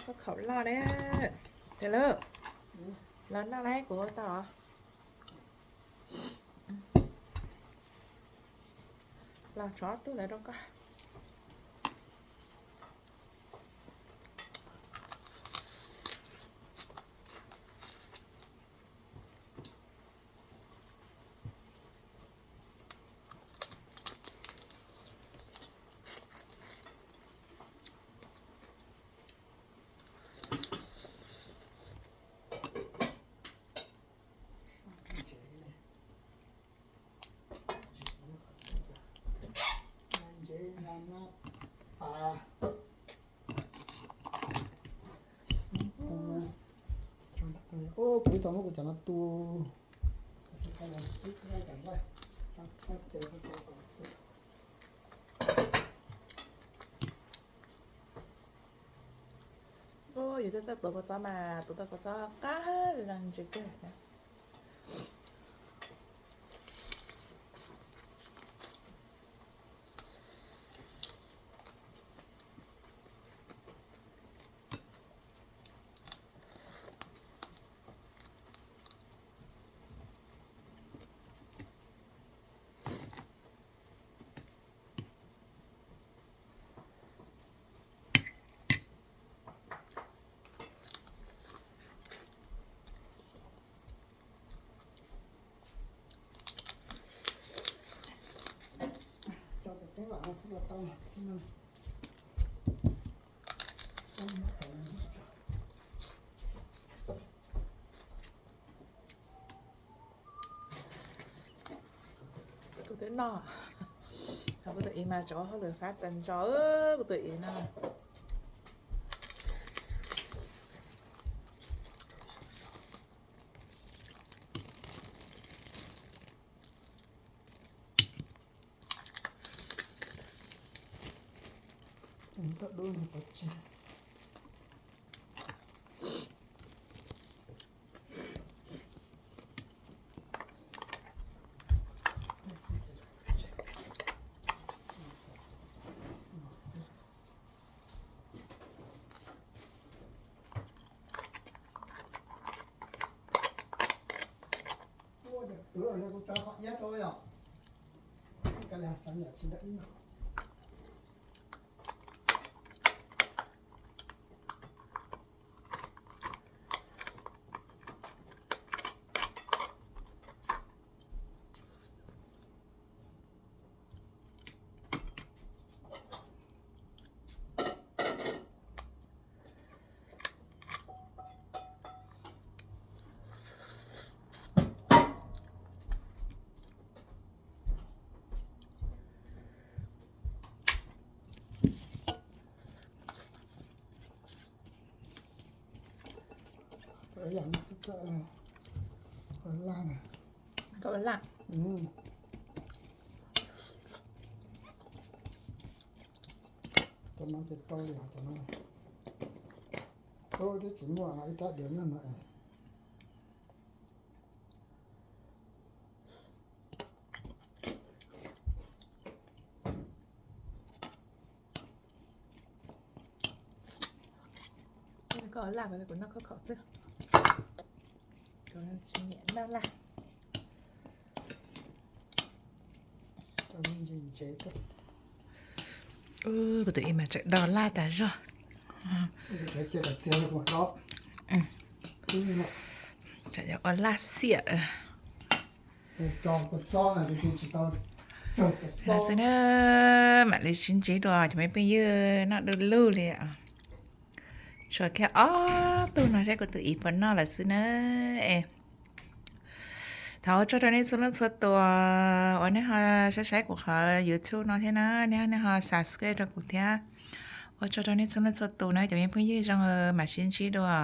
Khaub khaum loj na. Los lawm, los noj na, kuv ua tau. Los tso ob tug ntawd rau koj. Kuv tau muab kuv cov no tu. Yus txawj txawj tuav kua txob mas tuav tau kua txob qab zoo ntsis kawg. Kuv twb noj, kuv tus ib mas tso hauj lwm fab tas ntso, kuv tus ib no. Koj ua laj. Cov no ces rau li cov no. Ub, twb tsis muaj ib rab diav nyob no es. Koj ua laj, kuv noj khaub khaum xwb. Kuv tsis nyiam noj laj. Kuv tus ib mas tseem do laj tas zog. Ua laj xiam xwb na, mam li sib ntsib dua cov me phooj ywg, noj du lug li. Tshuav kiag ob tug no seb kuv tus ib puas noj lawm xwb na. Es thov ua tsaug rau nej txhua leej txhua tus uas nej ho saib saib kuv qhov YouTube no thiab na, nej ho subscribe rau kuv thiab. Ua tsaug rau nej txhua leej txhua tus na cov me phooj ywg zoo, mam sib ntsib dua.